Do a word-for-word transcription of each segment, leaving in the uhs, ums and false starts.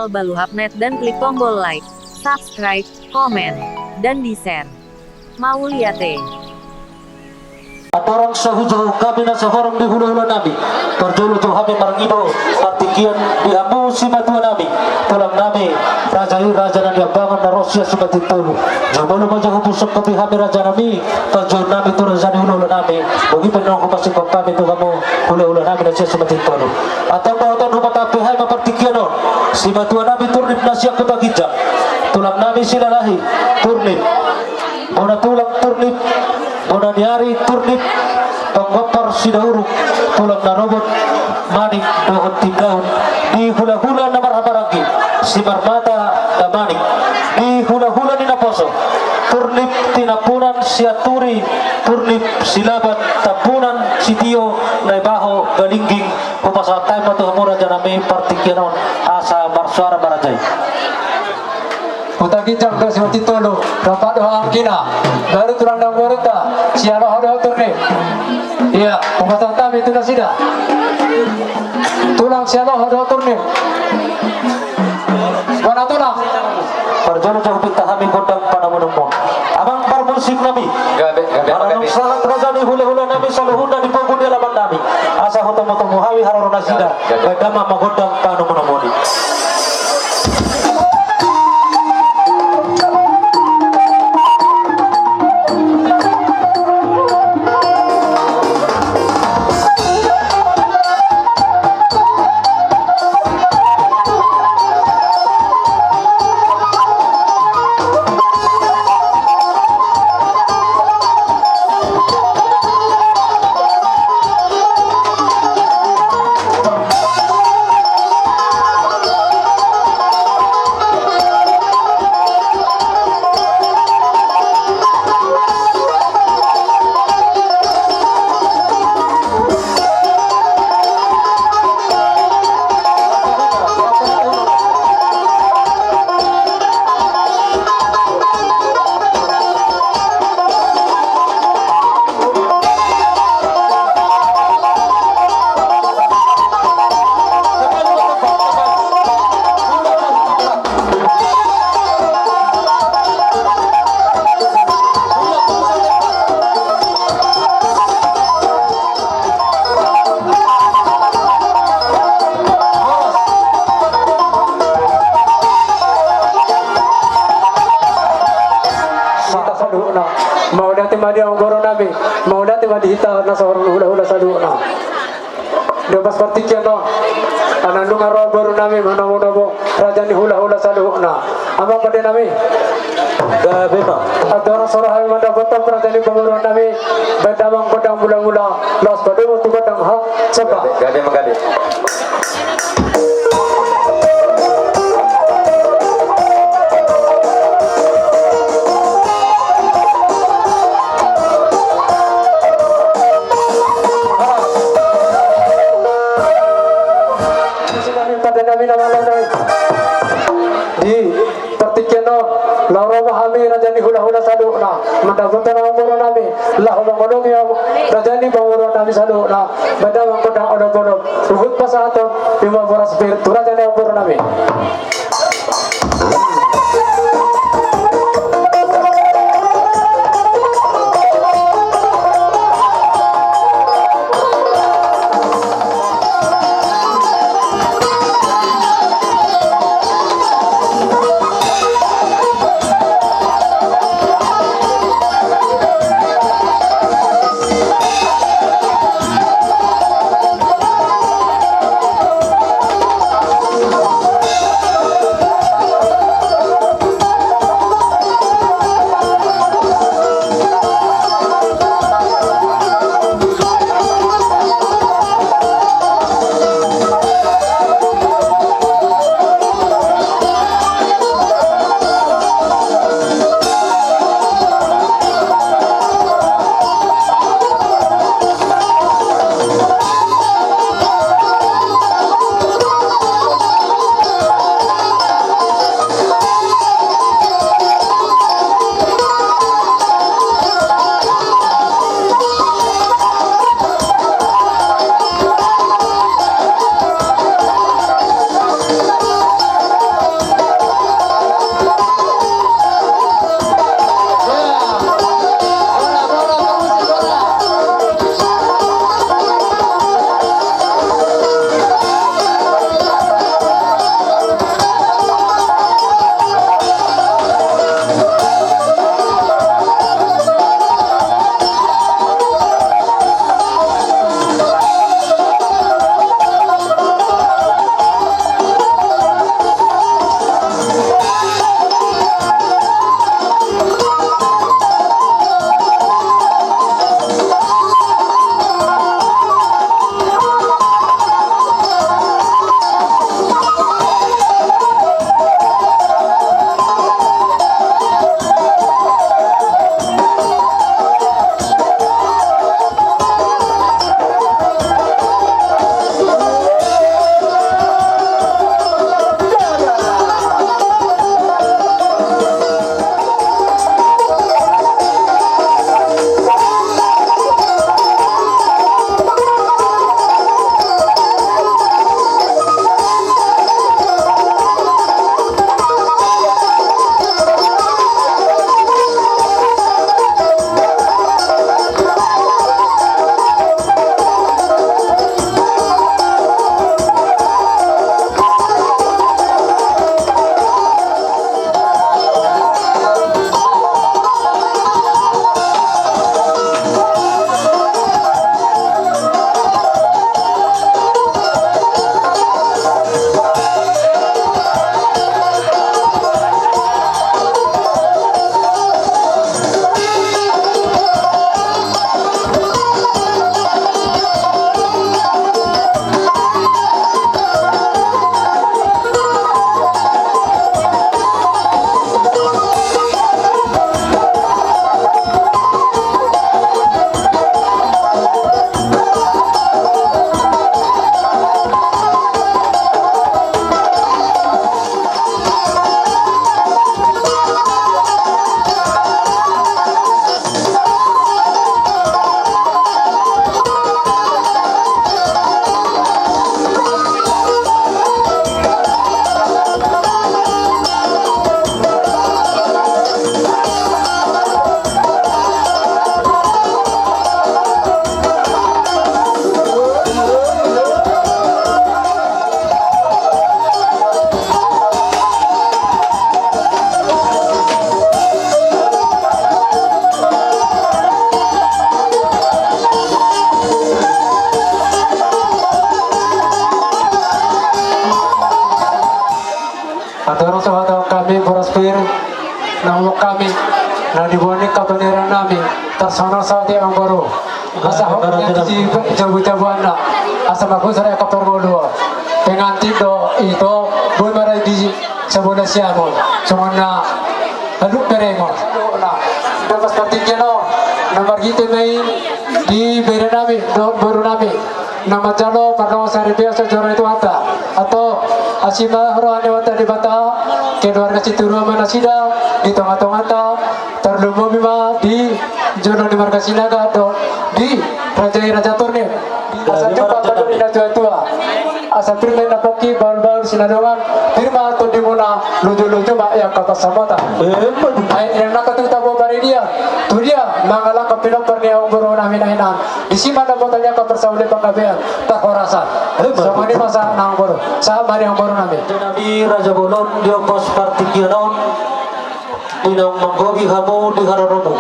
Baluhap net dan klik tombol like, subscribe, komen, dan di-share. Mauliate. Andorang so hujou hami na sahorong di hula-hula nami, parjolo jo hami marngido partingkian di hamu simatua nami, tulang nami, raja i raja na niambangan na ro sian Simanjuntak tolu. Jumolo ma jo hupusukkon hami raja nami, parjolo nami tu raja ni hula-hula nami, bogi pe naung hupasingkop hami tu hamu hula-hula nami na sian Simanjuntak tolu. Antong dohot on hupatambai hami ma partingkian on simatua nami Turnip na sian Huta Ginjang, tulang nami Silalahi Turnip, bona tulang Turnip, bona ni ari Turnip, panggompar Sidauruk, tulang na robot Manik dohot Tindaun, di hula-hula na marhahamaranggi Simarmata Damanik, di hula-hula ni naposo Turnip Tinampunan Sianturi, Turnip Silaban Tampunan Sitio Naibaho Galingging. Hupasahat hami ma tu hamu raja nami partingkian on asa marsuara ma raja i. Huta Ginjang do Simanjuntak tolu, rap do angkina, baru tulang namborunta Sialoho dohot Turnip. Ia, hupasahat hami tu nasida. Tulang Sialoho dohot Turnip. Bona tulang. Parjolo jo hupinta hami gondang panomunomuon. Amang parmusik nami. Gabe, gabe, gabe. Sahat raja ni hula-hula nami saluhutna di pogu ni alaman nami. Asa hutomu-tomu hami haroro nasida. Gabe. Baen damang ma gondang panomunomuon i. Hita saluhutna. Mauliate ma di hamu boru nami. Mauliate ma di hita na sahorong hula-hula saluhutna. Di ombas partingkian on, ala nunga ro boru nami manomu-nomu raja ni hula-hula saluhutna. Amang pande nami. Gabe ma. Andorang so ro hami mandapothon raja ni pamoruon nami, baen damang gondang mula-mula, laos padomu tu gondang hot somba. Gabe, gabe ma gabe. Pande nami na malo nai. Di partingkian on, laho ro ma hami raja ni hula-hula saluhutna, mandapothon amang boru nami, laho mangolongi raja ni pamoruon nami saluhutna, baen damang gondang olop-olop, huhut pasahathon, ima boras pir, tu raja ni amang boru nami. Hami boras pir, na umok hami, na diboan ni angka paneranami, tarsongon on sahat di amangboru. Asa holan jabu-jabuanna, asa marpunsa angka parngoluon. Pengantin do ito, boi ma ra di sabola siamun, songon na alu perengon. Na, di pos partingkian on, na marhite ma i di berenami dohot borunami na manjalo pardongansaripeon sian joro ni Tuhanta. Antong, asi ma roha ni Amanta Debata, keluarga Sitorus ma nasida di tonga-tonganta, tarlumobi ma di jolo ni marga Sinaga dohot di raja i, raja Turnip. Asa jumpa pandok ni natua-tua. Asa pir ma inna pongki, bahul-bahul sinadongan, pir ma tondimuna, luju-luju ma i angka pansamotan. Ai, inang nangkin, tu tabo paridian, tu dia mangalangka pinompar ni amangborunami na hinan. Disi ma dapotan ni angka parsaulian panggabean, parhorasan. Songon i ma sahat, amangboru. Sahat ma di amangborunami. Raja nami, raja bolon, di pos partingkian on, di naung manggohi hamu di haroromu.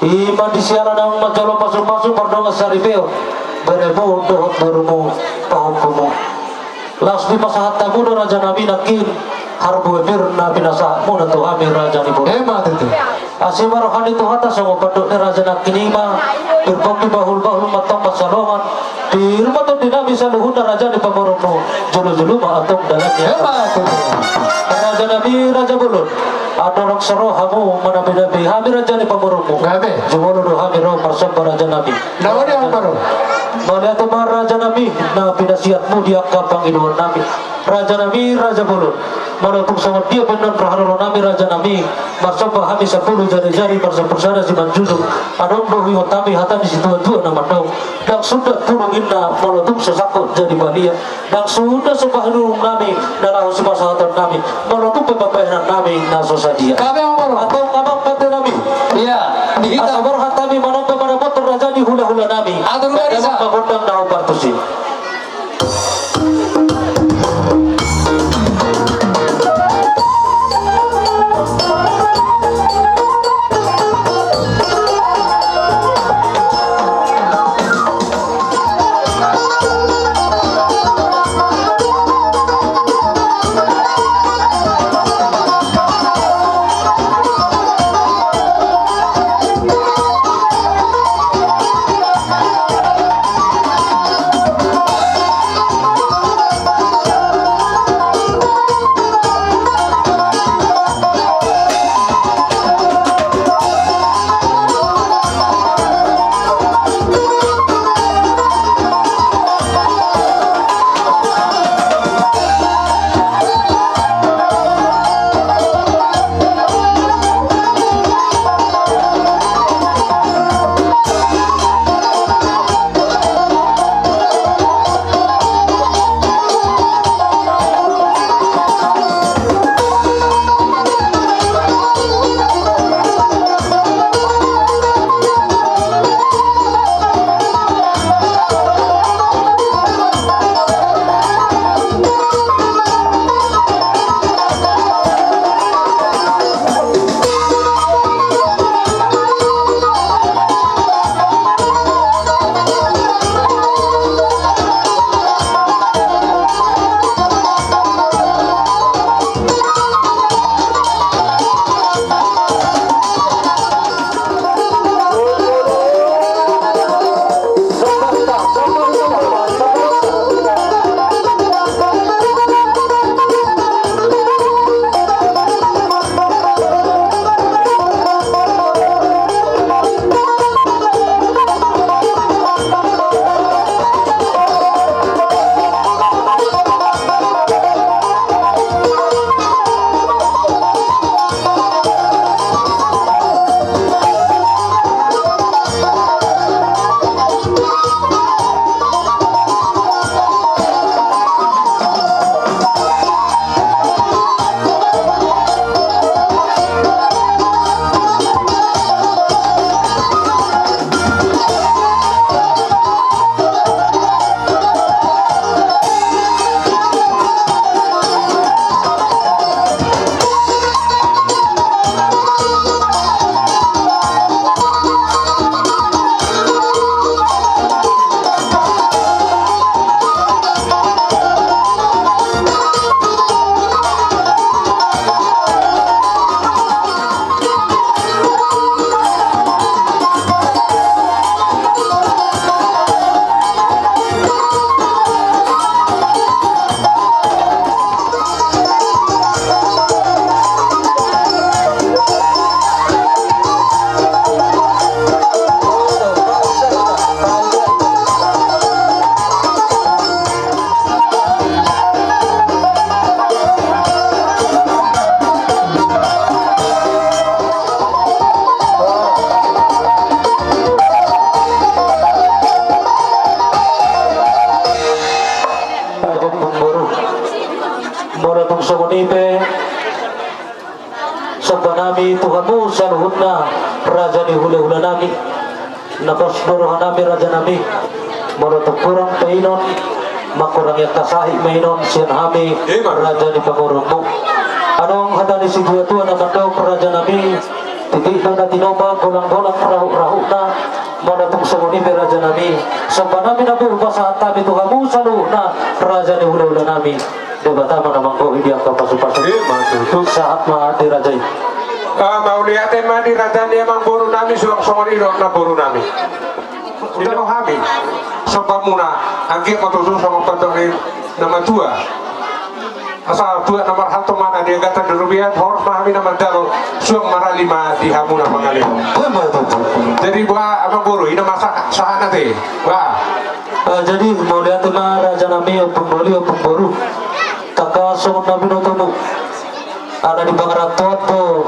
I ma di siala naung manjalo pasu-pasu pardongansaripeon beremu dohot borumu, pahompumu. Laos dipasahat hamu do, raja nami, nangkin harbue pir na pinasahatmuna tu hami, raja ni boru. Emma tutu. Asi ma roha ni Tuhanta songon pandok ni raja nangkin i ma, pir pongki, bahul-bahul ma antong pansalongan, pir ma tondinami saluhutna, raja ni pamoruonmu, jolo-jolo ma antong dalan ni. Emma tutu. Raja nami, raja bolon, andorang so ro hamu manambe-nambe hami, raja ni pamoruonmu. Gabe. Jumolo do hami ro marsomba, raja nami. Mauliate ma, raja nami, na pinasiatmu di angka pangidoannami. Raja nami, raja bolon, molo tung songon dia pe annon roha ni olonami, raja nami, marsomba hami sampulu jari-jari, marsampulu sada simanjujung. Adong do huingot hami hata ni situa-tua na mandok: Ndang sundat pulung inna molo tung so sangkot jadi balian. Ndang sundat sombah ni uhum nami na laho sipasahaton nami molo tung pe pambahenan nami na so sadia. Gabe, amangboru. Antong, amang pande nami. Ia, di hita. Asa borhat hami manomba manamothon raja ni hula-hula nami. Atur ma di sa. Gondang na hombar tusi. Somba nami tu hamu saluhutna, raja ni hula-hula nami. Na pos do roha nami, raja nami. Molo tung hurang painon, manghurangi angka sahit ma inon sian hami, raja ni pamoruonmu. Adong hata ni situa-tua na mandok, raja nami: Titik do na tinopa, golang-golang rahut-rahutna. Molo tung songon i pe, raja nami, somba nami na boi hupasahat hami tu hamu saluhutna, raja ni hula-hula nami. Debata ma na manggohi di angka pasu-pasu. Ima tutu. Sahat ma di raja i. Ah, mauliate ma di raja ni amangboru nami, suang songon i do namboru nami. Ida do hami sombamuna, anggiat ma tutu songon pandok ni na matua. Asa tuat na marhalto ma na di agatan di robean, horas ma hami na manjalo, suang marali ma di hamu na mangalehon. Ima tutu. Jadi boha amangboru, ina ma sa-, sahatna te. Boha. Ah, jadi mauliate ma raja nami, ompung doli, ompung boru. Tangkas songon na binotomu. Ala di pangarantoan do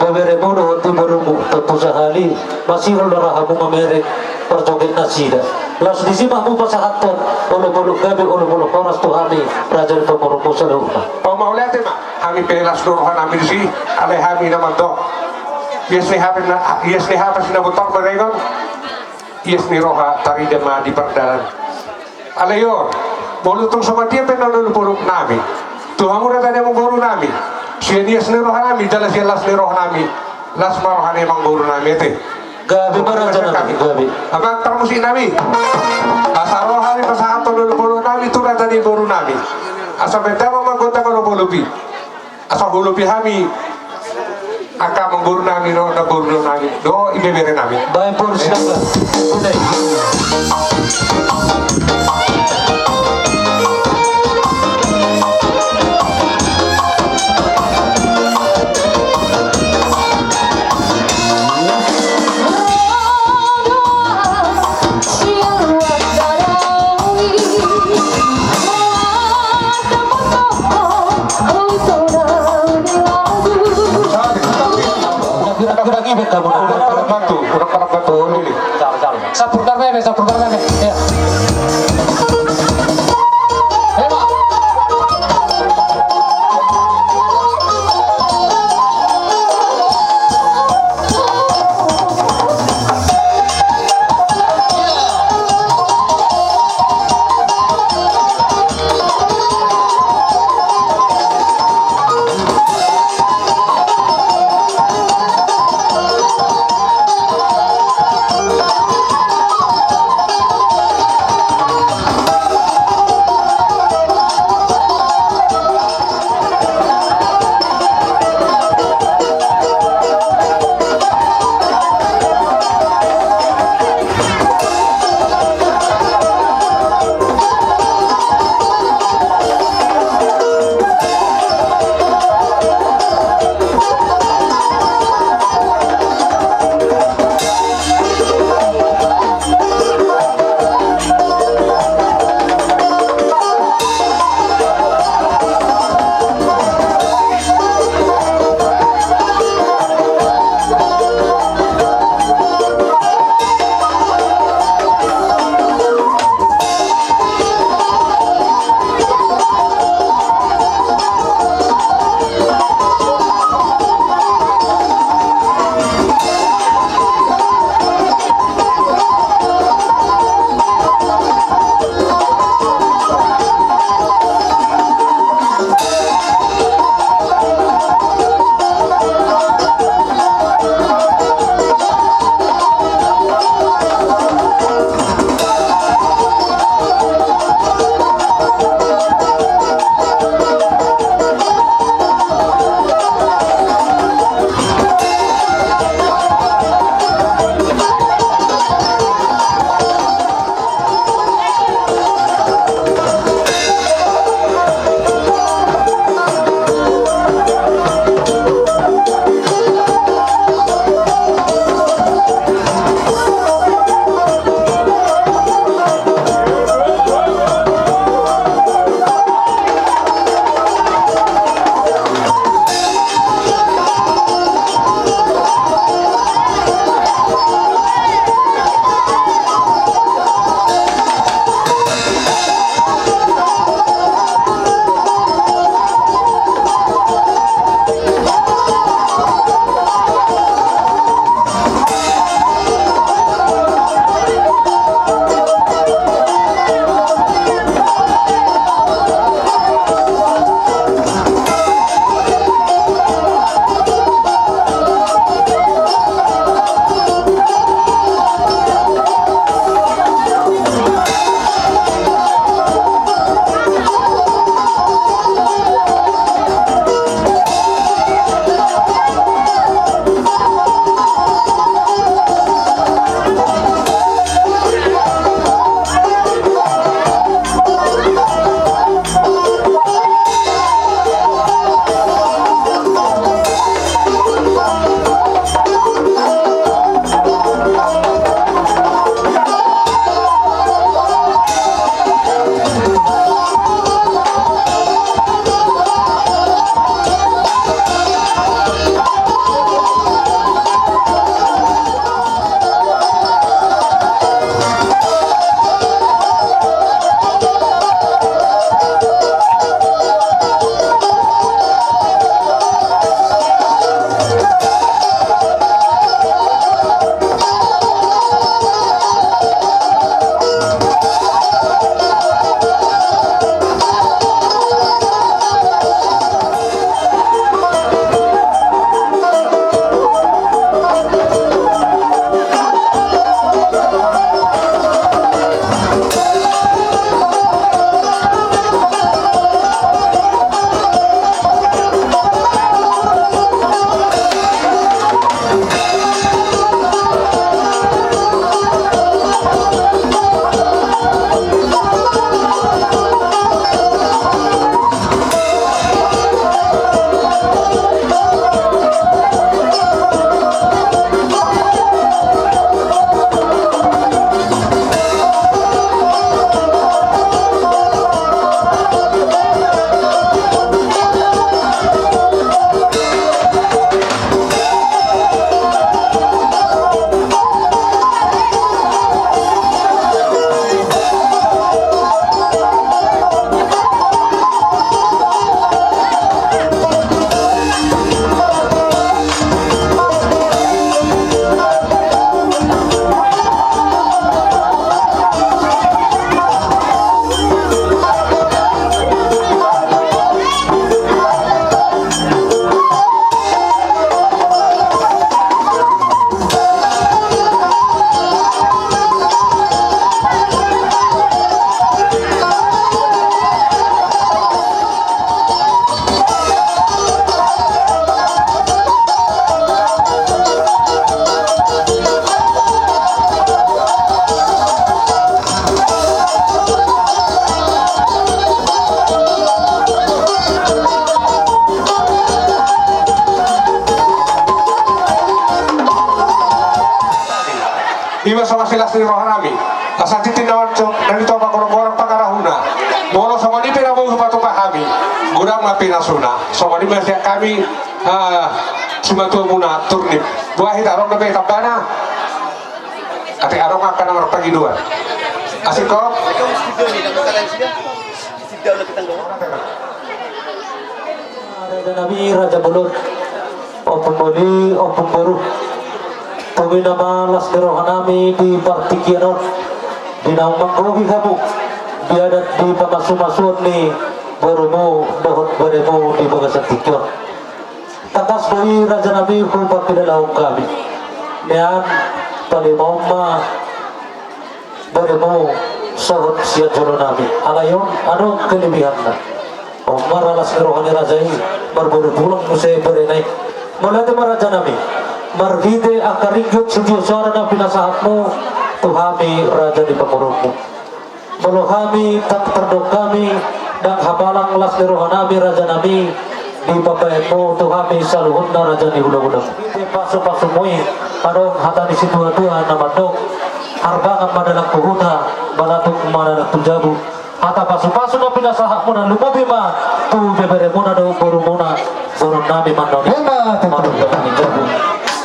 beberemu dohot di borumu, tontu sahali masihol do ra hamu mamereng parjoget nasida. Laos disi ma hamu pasahathon olop-olop gabe, olop-olop horas tu hami, raja ni pamoruonmu saluhutna. O, mauliate ma, hami pe las do roha nami disi, alai hami na mandok: Ias ni hape na, ias ni hape na botar berengon. Ias ni roha tarida ma di pardalan. Alai on, molo tung songon dia pe na olop-olop nami tu hamu raja ni amangboru nami, sian ias ni roha nami jala sian las ni roha nami, las ma roha ni amangboru nami, ate. Gabe ma raja nami, gabe. Amang parmusik nami, asa ro hami pasahathon olop-olop nami tu raja ni boru nami, asa baen damang ma gondang olop-olop i. Asa huolopi hami angka amangboru nami dohot namboru nami dohot ibebere nami. Baen boru sidangka. Sampur karmeme, sampur karmeme. Iya. Ema. Silas ni roha nami, asa tintin na manjou na nitopa gorong-gorong pangarahutna. Molo songon i pe na boi hupatupa hami, godang ma pinasuna. Songon i ma sian hami, ah, simatua muna Turnip. Boha hita, adong dope tambana? Ate, adong angka na marpangidoan? Asing ho. Raja nami, raja bolon, ompung boli, ompung boru. Tumina ma las ni roha nami di partingkian on, di naung manggohi hamu di adat di pamasu-masuon ni borumu dohot beremu di bagasan tingki on. Tangkas do i raja nami hupangkilalaon hami. Nian palimaon ma beremu sohot sian jolo nami. Alai on adong kelebihanna. On ma las ni roha ni raja i, marboru pulang muse berena i. Mauliate ma raja nami, marhite angka ringgit sitio soara na pinasahatmu tu hami raja ni pamoruonmu. Molo hami, tak tardok hami, ndang hapalang las ni roha nami raja nami, dipabaenmu tu hami saluhutna raja ni hulahula. Di pasu-pasumu i, adong hata ni situa-tua na mandok: Harbangan ma dalan tu huta, balatuk ma dalan tu jabu. Hata pasu-pasu na pinasahatmuna lumobi ma tu beberemuna dohot borumuna, boru nami Manono. Ima tutu. Manono nami jabu.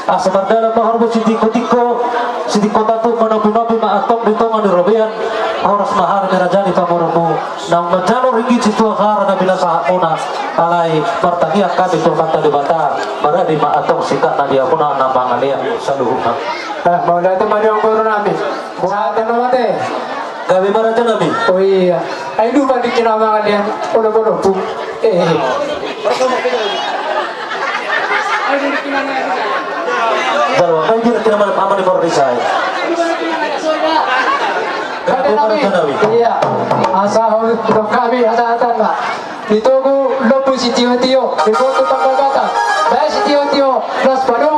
Asa mardalan ma horbo sitingko-tingko, sitingko tantu, manopi-nopi ma antong di tonga ni robean. Horas ma hami raja ni pamoruonmu, naung manjalo ringgit sitio soara na pinasahatmuna. Alai martangiang hami tu Amanta Debata, maradi ma antong sikatna di hamuna na mangalean saluhutna. Eh, mauliate ma di hamu boru nami. Boha, ate, na mate? Gabe ma raja nami. Oh iya. Ai lupa dikira mangalean. Bodo-bodo tu. Eh. Jalo, ai dikira mangalean, apa ni baru disai? Gabe ma raja nami. Iya. Asa hau dong kami asa atan lah. Ditogu lombu sitio-tio, diboto pangkabatan. Bae sitio-tio, las padu.